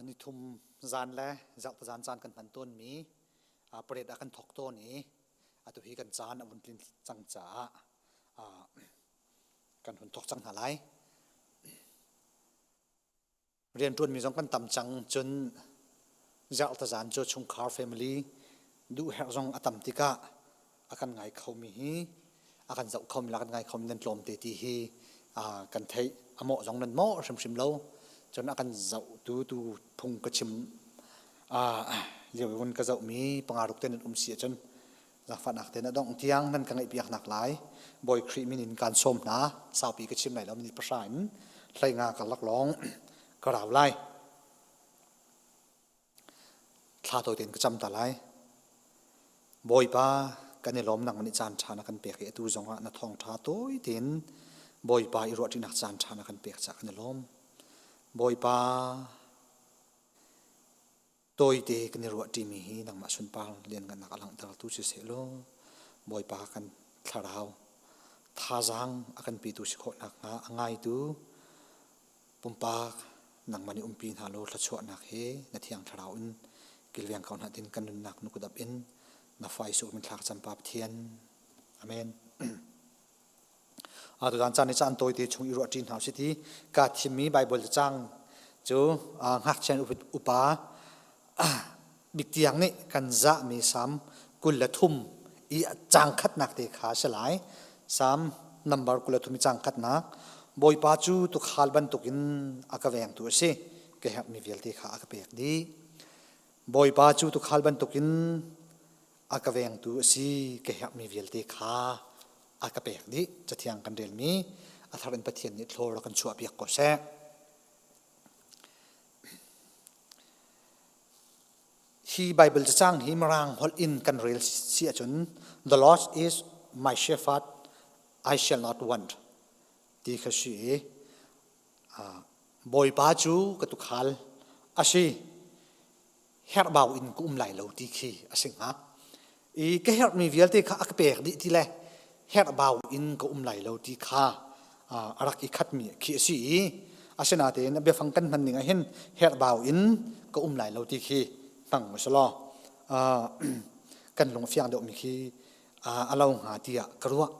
Nithum zan le zarhte caan kan hman tawnmi parade ah kan thawk tawn i atu hi kan caan a vun tlin cang caah kan hun thawk cang hna lai. Rianṭuanmi zong kan tam cang cun zarhte zan cu chungkhar family duh herh zong a tam tikah a kan ngai khomi hi a kan zoh khomi le a kan ngai khomi nan tlawm te ti hi kan theih. A mawh zong nan mawh hrimhrim lo. Cun a kan zohtu tu phung ka chim lio i vun ka zohmi panga ruk te nan um si ahcun zaangfahnak tein a dongh tiang nan ka ngaihpiaknak lai Bawi Khrih min in kaan sawm hna. Saupi ka chim lai lo, minute pahra in 15 karlak lawng ka rau lai. Thla tawi tein ka cam ta lai. Bawipa, kan i lawm nang nih caan ṭha na kan pek i atu zongah na thawngṭha tawi tein Bawipa i ruahṭinak caan ṭha na kan pek caah kan i lawm. Bawipa, tawite kan i ruahṭimi hi nangmah sunpar lianngannak a langhtertu siseh law Bawipa kan thlarau thazaang a kan petu si khawh nakhnga a ngaitu Pumpak nangmah nih umpi hna law thluachuahnak he na thiang thlarau in kilveng ko hna tin kan nunnak na kut ap in na fa Jesuh min thlak cam Pa Pathian. Amen. Atu caan ni caan tawite chung i ruah ṭi hna usih ti ka thimmi Bible cang cu ngakchia upa bik tiang nih kan zahmi Salm 23 i caang khatnak te kha a si lai. Salm number 23 i caang khatnak Bawipa cu tuukhal bantukin a ka vengtu a si. Ka herhmi vialte kha a ka pek dih. Bawipa cu tuukhal bantukin a ka vengtu a si. Ka herhmi vialte kha a ka pek dih. Cathiang kan relmi a thar in Pathian nih thlawr a kan chuahpiak ko seh. Hi Bible cacang hi Mirang holh in kan rel si ahcun The Lord is my shepherd, I shall not want ti kha si i Bawipa cu ka tukhal a si herhbau in ka um lai lo ti khi a si hnga. I ka herhmi vialte kha a ka pek dih ti le herhbau in ka um lai lo ti kha a rak i khatmi khi a si i asinain a biafang kan hman ning ah hin herhbau in ka um lai lo ti khi hmang usalaw kan lung a fiang deuhmi khi a lo hnga tiah ka ruah.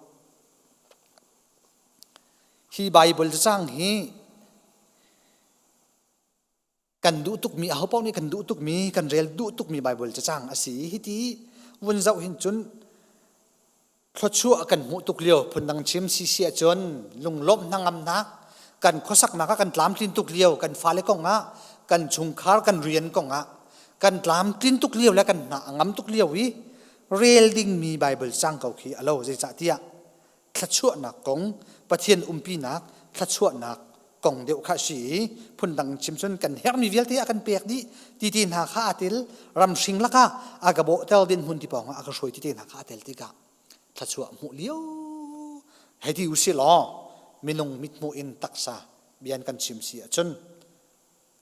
Hi Bible cacang hi Kan duh tukmi, ahopaoh nih kan duh tukmi, kan rel duh tukmi Baibal cacang a si. Hiti vun zoh hin cun thluachuah kan hmuh tuk lio phundang chim si si ahcun lunglawmh hnangamnak kan khuasaknak ah kan tlamtlin tuk lio kan fale kong ah kan chungkhar kan rian kong ah kan tlamtlin tuk lio le kan hna a ngam tuk lio i rel dingmi Baibal cang ko khi a lo zeicahtiah thluachuahnak kong Pathian umpinak thluachuahnak kong deuh kha si i phundang chim cun kan herhmi vialte a kan pek dih ti ti hna kha a tel ramhring lakah a ka bawhter din hmun ti pawng ah a ka hruai ti te hna kha a tel tikah thluachuah hmuh lio hei ti usih law minung mithmuh in taksa bian kan chim si ahcun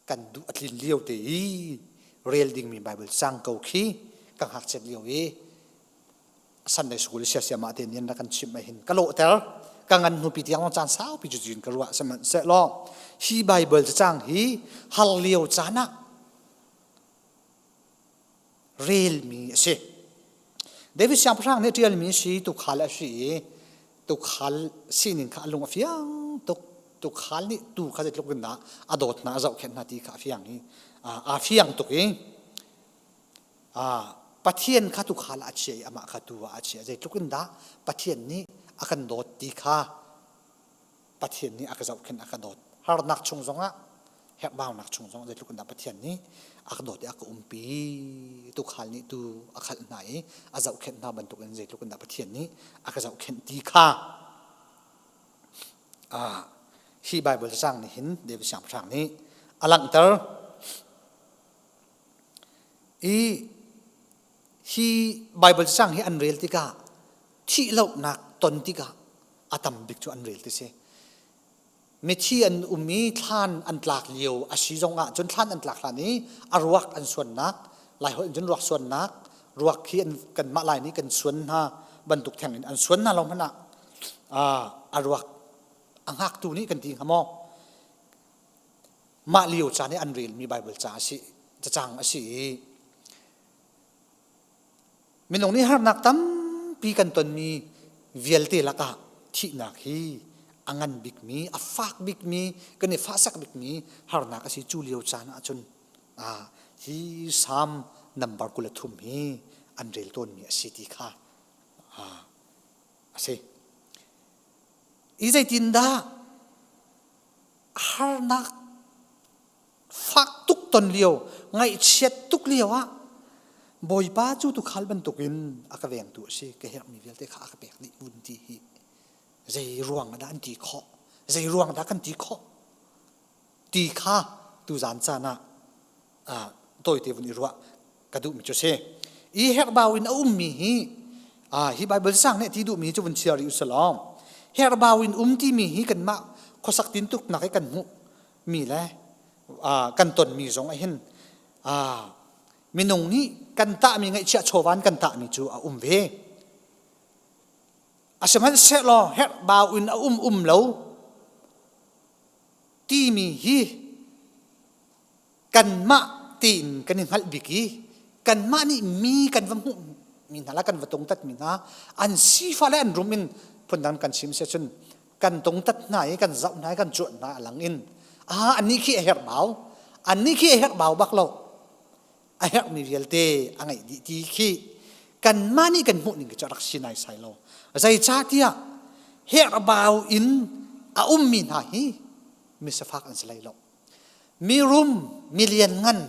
kan duh a tlin lio te i rel dingmi Bible cang ko khi ka ngakchiat lio i Sunday school siasiam ah te nian rak kan chimh ai hin ka lawhter ka ngan hnupi tiang caan saupi cu cun ka ruah sihmanhsehlaw hi Bible cacang hi har lio caan ah relmi a si David siangpahrang nih ṭialmi si tuukhal a si i tuukhal sining kha a lung a fiang tuk tuukhal nih tuu kha zeitluk in dah a dawt hna a zohkhenh hna ti kha a fiang i aa fiang tuk i Pathian kha tuukhal ah a chia i amah kha tuu ah a chia zeitluk in dah Pathian nih a kan dawt ti kha Pathian nih a ka zohkhenh a ka dawt harnak chung zongah herhbaunak chung zong zeitluk in dah Pathian nih a ka dawt i a ka umpi tuukhal nih tuu a khalh hna i a zohkhenh hna bantukin zeitluk in dah Pathian nih a ka zohkhenh ti kha hi Bible cacang nih hin David siangpahrang nih a langhter i hi Bible cacang hi an rel tikah thihlohnak ton tikah a tam bik cu an rel ti si mithi an um i thlan an tlak lio a si zongah cun thlan an tlak hlan i a ruak an suannak laiholh in cun ruak suannak ruak khi an kanmah lai nih kan suan hna bantuk theng in an suan hna lo hmanh ah a ruak a hngaktu nih kan ti hnga maw? Mah lio caan i an relmi Baibal ca a si, cacang a si i minung nih harnak tampi kan tonmi vialte lakah thihnak hi a ngan bikmi, a fak bikmi, kan i fahsak bikmi harnak a si. Cu lio caan ahcun hi Salm nambar 23 hi an rel tawnmi a si ti kha a si. I zeitindah harnak fak tuk ton lio, ngaihchiat tuk lio ah Bawipa cu tuukhal bantukin a ka vengtu a si, ka herhmi vialte kha a ka pek dih vun ti hi zei ruang ah dah an ti khawh? Zei ruang dah kan ti khawh? Ti kha tuzan caan ah tawite vun i ruah ka duhmi cu si. I herhbau in a ummi hi hi Bible sang nih ti duhmi cu vun chia rih usalaw herhbau in um timi hi kanmah khuasak tintuknak i kan hmuh mi le kan tonmi zong ah hin minung nih kan tahmi ngaihchiah chawvan kan tahmi cu a um ve. Asihmanhsehlaw herhbau in a um um lo timi hi kanmah tein kan i hngalh bik i kanmah nih mi kan va hmuh mi hna la kan va tungtat mi hna an sifah le an rum in phundang kan chim si cun kan tungtat hna i kan zoh hna i kan cuanh hna a lang in ah annih khi a herh bau annih khi a herh bau bak lo a herhmi vialte a ngeih dih ti khi kanmah nih kan hmuh ning cu rak si naisai lo zeicahtiah herhbau in a ummi hna hi misafak an si lai lo mirum milian ngan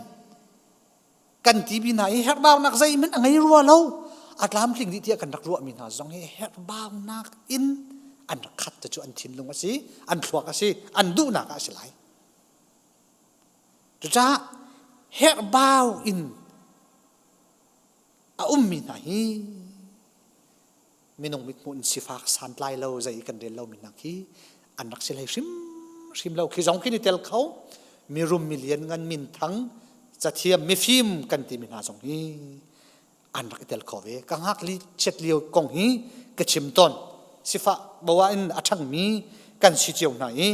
kan ti mi hna hi herhbaunak zeihmanh a ngei rua lo a tlamtling dih tiah kan rak ruahmi hna zong hi herhbaunak in an rak khat te cu an thinlung a si an thluak a si an duhnak ah a si lai Cucaah herhbau in a ummi hna hi minung mithmuh in sifak santlai lo zei kan rel lomi hna khi an rak si hlei hrimhrim lo khi zong khi ni tel kho mirum milian ngan minthang cathiam mifim kan timi hna zong hi an rak i tel kho ve ka ngak li chiat lio kong hi ka chim tawn sifah boa in a ṭhangmi kan si cio hna i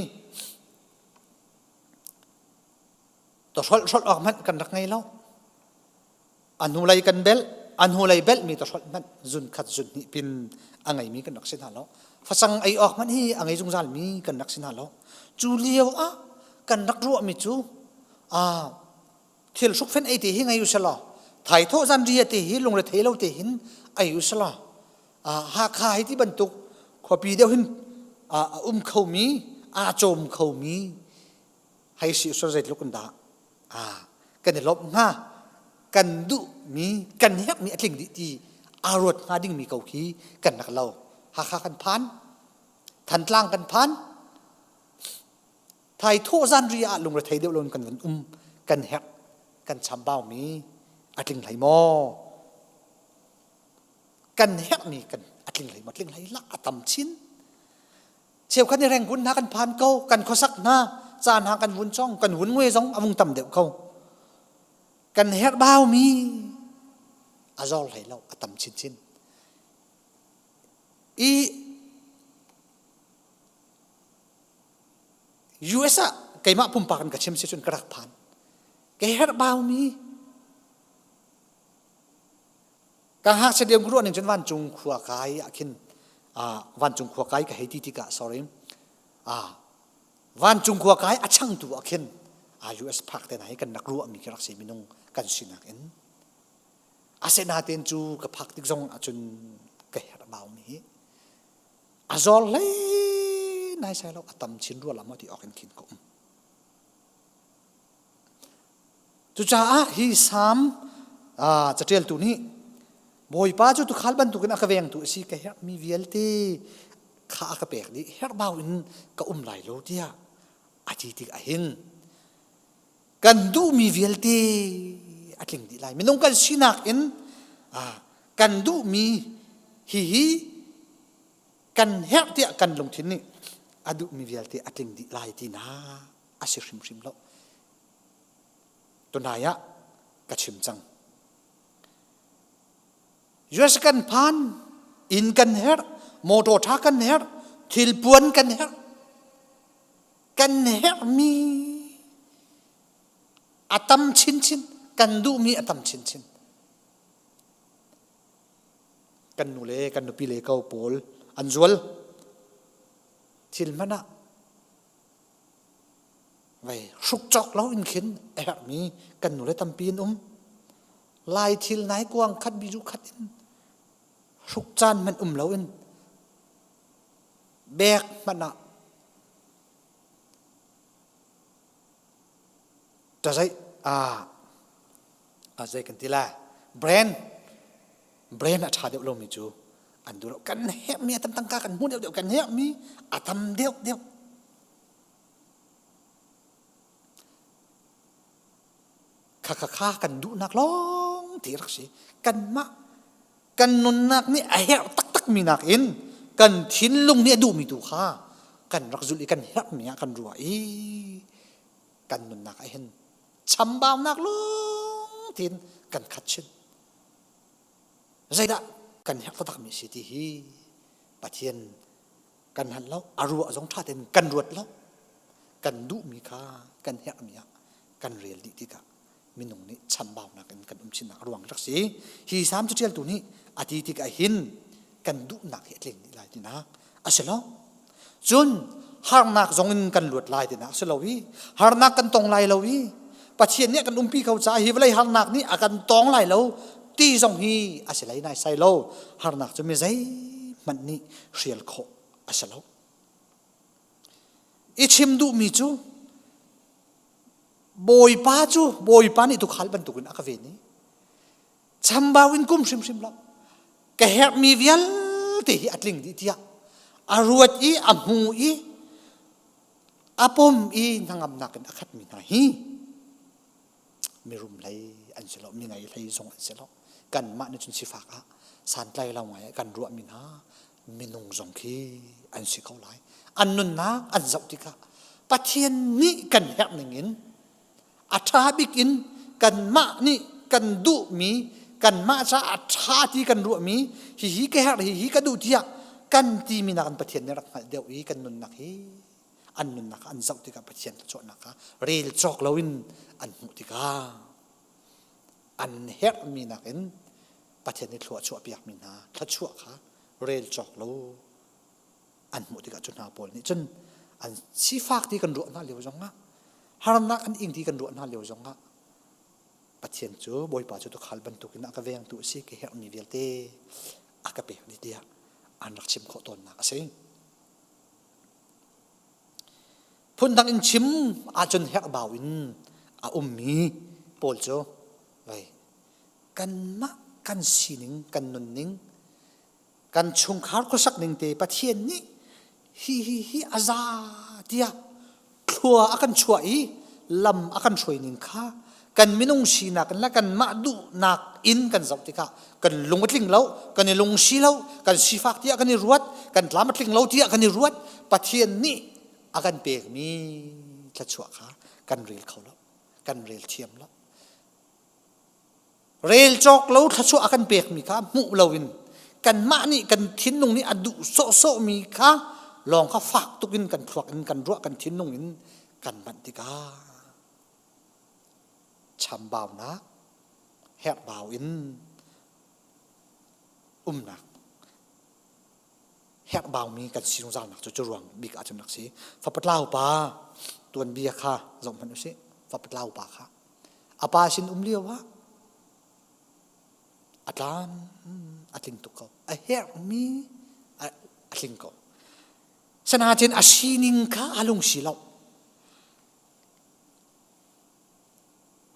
Tawhrolh hrolh awk hmanh kan rak ngei lo. A hnulei kan belh, a hnulei belhmi tawhrolh hmanh zun khat zun hnih pin a ngeimi kan rak si hna lo. Facang ei awk hmanh hi a ngei zungzalmi kan rak si hna lo. Cu lio ah kan rak ruahmi cu ah thil hrukfen ei te hi ngei usalaw thaithawh zan ria te hi lungrethei lo te hin ei usalaw Hakha hi ti bantuk khuapi deuh hin a um khomi aa cawm khomi hei si usur zeitluk in dah kan i lawmh hnga kan duhmi kan herhmi a tling dih ti aa ruat hnga dingmi ko khi kan rak lo Hakha kan phan Thantlang kan phan Thaithawh zanri ah lungrethei deuh loin kan van um kan herh kan chambaumi a tling hlei maw kan herhmi kan a tling hlei maw tling hlei lah a tam chin cheukhat nih rengkun hna kan phan ko kan khuasak hna caan hna kan vun chong kan vun ngui zong a vung tam deuh ko kan herh baumi a zor hlei lo a tam chinchin i US ah keimah pumpak in ka chim si cun ka rak phan ka herh baumi Ka ngakchia lio ruah ning cun vancung khua kai ah khin vancung khua kai ka hei ti tikah sorry vancung khua kai a changtu ah khin US phak te hna hi kan rak ruahmi khi rak si minung kan sinak in asinain cu ka phak tik zong ahcun ka herh baumi hi a zor hlei nai sai lo a tam chin rua la maw ti awk in khin ka um Cucaah hi Salm caṭialtu nih Bawipa cu tuukhal bantukin a ka vengtu a si ka herhmi vialte kha a ka pek dih herhbau in ka um lai lo tiah a ti tik ahhin kan duhmi vialte a tling dih lai minung kan sinak in kan duhmi hihi kan herh tiah kan lungthin nih a duhmi vialte a tling dih lai tinak a si hrimhrim lo. Tunai ah ka chim cang. US kan phan, inn kan herh, motor tha kan herh, thilpuan kan herh. Kan herhmi. A tam chinchin, kan duhmi a tam chinchin. Kan nu le kan nupi le ko pawl an zual. Thil hmanh ah vei hruk cawk lo in khin a herhmi kan nu le tampi an um. Lai thil nai kuang khat bizu khat in hruk caan hmanh um lo in bek hmanh ah ṭazeih ah a zei kan ti lai brand brand a ṭha deuh lomi cu an duh lo kan herhmi a tam tangka kan hmuh deuh deuh kan herhmi a tam deuh deuh kha kha kha kan duhnak lawng ti rak si kanmah kan nunnak nih a herh taktakmi nakin kan thinlung nih a duhmi tu kha kan rak zulh i kan herhmi ah kan ruah i kan nunnak ah hin chambaunak lawng tiin kan khat chin zeidah kan herh taktakmi si ti hi Pathian kan hal lo a ruah zong ṭha tein kan ruat lo kan duhmi kha kan herhmi ah kan rel dih tikah minung nih chambaunak in kan um chinnak a ruang rak si hi salm caṭialtu nih a ti tikah hin kan duhnak hi a tling dih lai tinak a si lo cun harnak zong in kan luat lai tinak a si lo i harnak kan tong lai lo i Pathian nih a kan umpi ko caah hi vawlei harnak nih a kan tong lai lo ti zong hi a si lei nai sai lo harnak cu mi zeihmanh nih hrial khawh a si lo i chim duhmi cu Bawipa cu Bawipa nih tuukhal bantukin a ka ven i chambau in kum hrimhrim lo ka herhmi vialte hi a tling dih tiah a ruat i a hmu i a pom i hnangamnak in a khatmi hna hi mirum hlei an si lo mi ngei hlei zong an si lo kanmah nih cun sifak ah santlai lo ngai kan ruahmi hna minung zong khi an si ko lai an nunnak an zoh tikah Pathian nih kan herh ning in a ṭha bik in kanmah nih kan duhmi kanmah caah a ṭha ti kan ruahmi hihi ka herh hihi ka duh tiah kan timi nakin Pathian nih rak hngalh deuh i kan nunnak hi an nunnak an zoh tikah Pathian thluachuahnak kha rel cawk loin an hmuh tikah an herhmi nakin Pathian nih thlua a chuahpiakmi hna thluachuah kha rel cawk lo an hmuh tikah cu hna pawl nih cun an sifak ti kan ruah hna lio zongah harnak an ing ti kan ruah hna lio zongah Pathian cu Bawipa cu tuukhal bantukin a ka vengtu a si ka herhmi vialte a ka pek dih tiah an rak chim khawh tawnnak a si. Phundang in chim ahcun herhbau in a ummi pawl cu vei kanmah kan sining kan nunning kan chungkhar khuasak ning te Pathian nih hi hi hi a za tiah thlua a kan chuah i lam a kan hruai ning kha kan minung sinak in le kanmah duhnak in kan zoh tikah kan lung a tling lo kan i lungsi lo kan sifak tiah kan i ruat kan tlam a tling lo tiah kan i ruat Pathian nih a kan pekmi thluachuah kha kan rel kho lo kan rel thiam lo Rel cawk lo thluachuah a kan pekmi kha hmuh loin kanmah nih kan thinlung nih a duh sawhsawhmi kha lawng kha fak tuk in kan thluak in kan ruah kan thinlung in kan manh tikah chambaunak herhbau in umnak herhbaumi kan si zungzalnak cu cu ruang bik ahcun rak si. Fapatlau pa tuanbia kha zoh hmanh usih. Fapatlau pa kha a pa sin um lio ah a tlam a tling tuk ko. A herhmi a tling ko. Sanain a sining kha a lung si lo.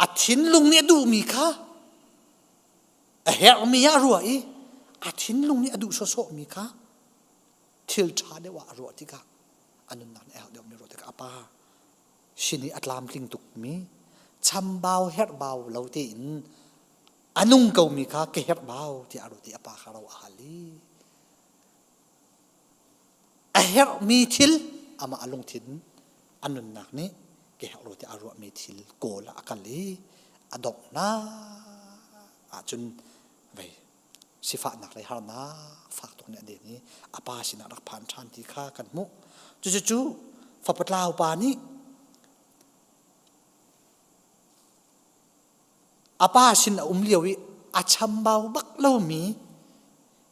A thinlung nih a duhmi kha a herhmi ah a ruah i a thinlung nih a duh sawsawhmi kha thil ṭha deuh ah a ruah tikah a nunnak nih a herh deuhmi ruah tikah a pa sin i a tlamtling tukmi chambau herhbau lo tein a nung komi kha ka herhbau tiah a ruat i a pa kha ro a hal i a herhmi thil amah a lungthin a nunnak nih ka herh lo tiah a ruahmi thil kawl ah a kal i a donghnak ahcun vei sifahnak le harnak fak tuk nih a den i a pa sinah rak phan ṭhan ti kha kan hmuh. Cucu fapa tlau pa nih A pa sin a um lio i a chambau bak lomi,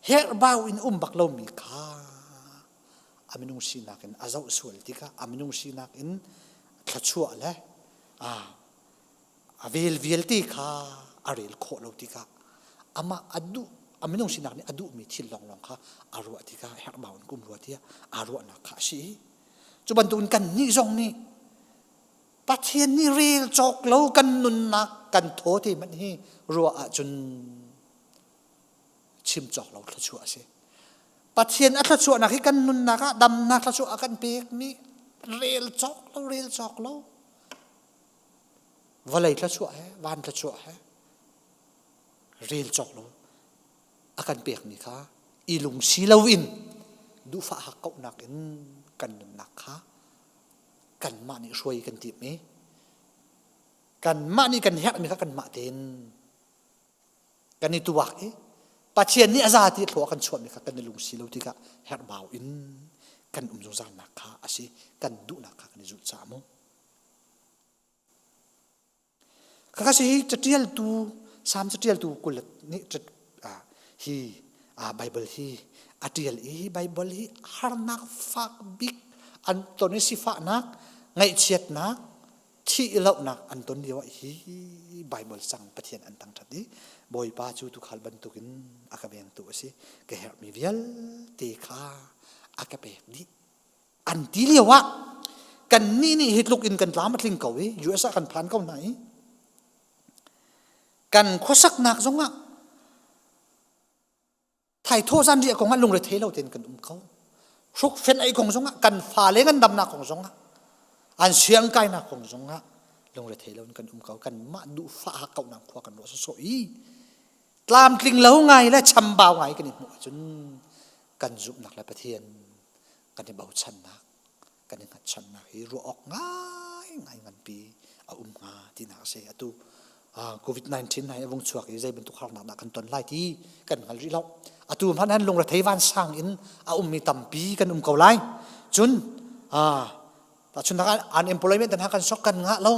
herhbau in um bak lomi kha a minung sinak in a zoh sual tikah a minung sinak in thluachuah le a vel vialte kha a rel khawh lo tikah amah a duh a minung sinak nih a duhmi thil lawnglawng kha a ruah tikah herhbau in kum rua tiah aa ruahnak kha a si. Cu bantukin kannih zong nih Pathian nih rel cawk lo kan nunnak kan thaw te hmanh hi ruah ahcun chim cawk lo thluachuah a si. Pathian a thluachuahnak hi kan nunnak ah damnak thluachuah a kan pekmi rel cawk lo rel cawk lo vawlei thluachuah he van thluachuah he rel cawk lo a kan pekmi kha i lungsi loin duhfah hakkauhnak in kan nunnak kha kanmah nih hruai kan timh i kanmah nih kan herhmi kha kanmah tein kan i tuak i Pathian nih a za ti thlua kan chuahmi kha kan i lungsi lo tikah herhbau in kan um zungzalnak kha a si kan duhnak kha kan i zulh caah mu Khakha si hi catialtu Salm catialtu kul nih hi Bible hi a tial i Bible hi harnak fak bik an ton i sifahnak ngaihchiatnak thih lohnak an ton lio ah hi Bible cang Pathian an thangṭhat i Bawipa cu tuukhal bantukin a ka vengtu a si ka herhmi vialte kha a ka pek dih an ti lio ah kannih nih hi tluk in kan tlam a tling ko i US ah kan phan ko hna i kan khuasaknak zongah thaithawh zan riah kong ah lungrethei lo tein kan um ko hrukfen ei kong zongah kan fale kan damnak kong zongah an siang kainak kong zongah lungrethei lo in kan um ko kan mah duhfah hakkauhnak khua kan ruah sawsawh i tlamtling lo ngai le chambau ngai kan i hmuh ahcun kan zumhnak le Pathian kan i bochannak kan i hngatchannak hi ruah awk ngai ngai nganpi a um hnga tinak a si atu COVID-19 hai a vung chuak i zei bantuk harnak dah kan ton lai ti kan hngal rih lo atu hmanh han lungrethei vansang in a ummi tampi kan um ko lai cun tahchunhnak unemployment hna kan sok kan ngah lo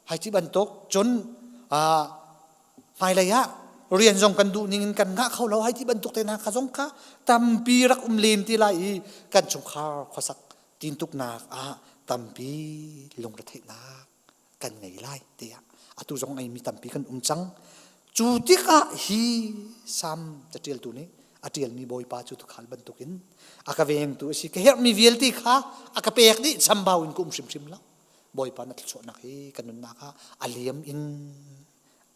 Hai ti bantuk cun hmailei ah rian zong kan duh ning in kan ngah kho lo hai ti bantuk te hna kha zong kha tampi rak um len ti lai i kan chungkhar khuasak tintuknak ah tampi lungretheihnak kan ngei lai tiah atu zong ngeimi tampi kan um cang cu tikah hi sam catialtu nih a ṭialmi bawipa cu tukhal bantukin a ka vengtu a si ka herhmi vialte kha a ka pek dih chambau in ka um hrimhrim lo Bawipa na thluachuahnak hi kan nunnak ah a liam in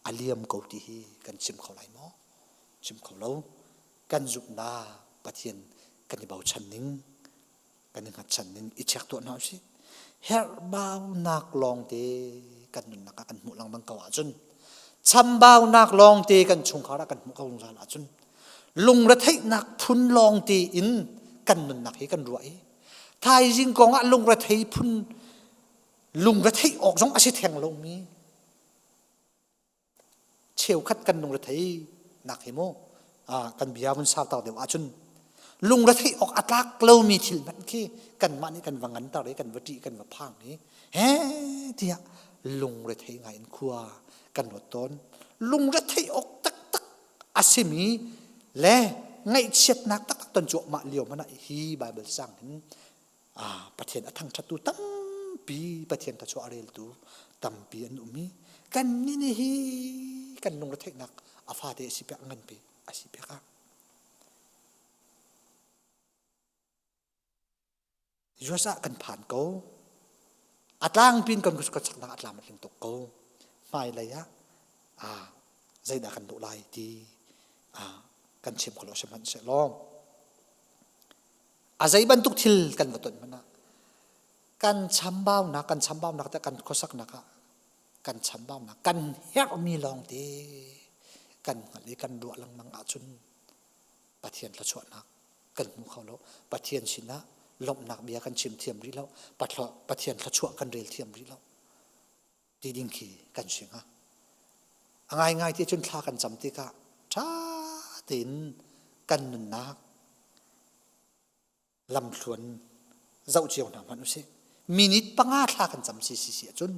a liam ko ti hi kan chim kho lai maw? Chim kho lo. Kan zumhnak Pathian kan i bochan ning, kan i hngatchan ning i check tuah hna usih. Herhbaunak lawngte kan nunnak ah kan hmuh lengmang ko ahcun chambaunak lawngte kan chungkhar ah kan hmuh ko zungzal ahcun lungretheihnak phun lawngte in kan nunnak hi kan ruah i Thaizing kong ah lungrethei phun lungretheih awk zong a si theng lomi cheukhat kan lungrethei nak hi mu kan bia vun sau tar deuh ahcun lungretheih awk a tlak lomi thil hmanh khi kanmah nih kan va nganter i kan va ṭih kan va phang i he tiah lungrethei ngai in khua kan ruat tawn lungretheih awk taktak a simi le ngaihchiatnak taktak ton cuahmah lio hmanh ah hi Bible sang hin Pathian a thangṭhattu tampi Pathian thluachuah a reltu tampi an um i kannih nih hi kan lungretheihnak a fate a si pek a nganpi a si pek ah US ah kan phan ko. A tlangpi in kan khuasaknak a tlam a tling tuk ko. Hmailei ah ah zeidah kan duh lai ti ah kan chim kho lo sihmanhsehlaw a zei bantuk thil kan va ton hmanh ah kan chambaunak kan chambaunak te kan khuasaknak ah kan chambaunak kan herhmi lawngte kan hngalh i kan ruah lengmang ahcun Pathian thluachuahnak kan hmu kho lo. Pathian sinah lawmhnak bia kan chim thiam rih lo. Pathian thluachuah kan rel thiam rih lo. Ti ding khi kan si hnga. A ngaingai ti cun thla kan cam tikah ṭha tein kan nunnak lamthluan zoh cio hna hmanh usih. Minute panga thla kan cam si si si ahcun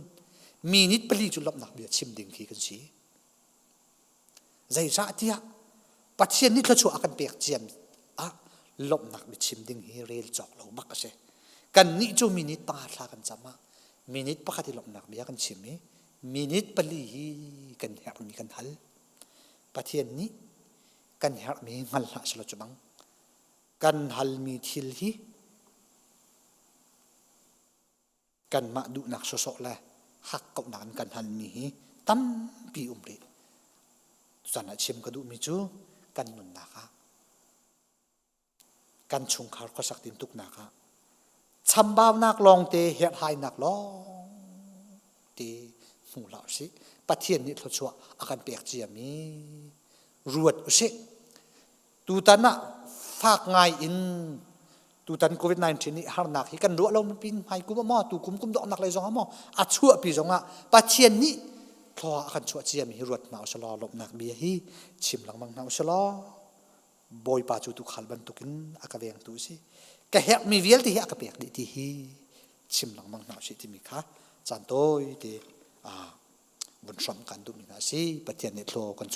minute pali cu lawmhnak bia chim ding khi kan si. Zeicah tiah Pathian nih thluachuah a kan pek ciam ah lawmhnak biachim ding hi rel cawk lo bak a si. Kannih cu minute panga thla kan cam ah minute pakhat i lawmhnak bia kan chim i minute pali hi kan herhmi kan hal. Pathian nih kan herhmi hngal hlah selaw cu bang kan halmi thil hi kanmah duhnak sawsawh le hakkauhnak in kan halmi hi tampi um rih. Tutan ah chim ka duhmi cu kan nunnak ah kan chungkhar khuasak tintuknak ah chambaunak lawngte herhhainak lawngte hmu hlah usih. Pathian nih thluachuah a kan pek ciami ruat usih. Tutan ah fak ngai in tutan COVID-19 nih harnak hi kan ruah lo pin hmai kum maw tu kum kum donghnak lei zong ah maw a chuahpi zong ah Pathian nih thlua a kan chuah ciami hi ruat hna usih law lawmhnak bia hi chim lengmang hna usih law Bawipa cu tuukhal bantukin a ka vengtu a si. Ka herhmi vialte hi a ka pek dih ti hi chim lengmang hna usih timi kha caan tawi te vun hram kan duhmi hna a si. Pathian nih thlaw kan chuah.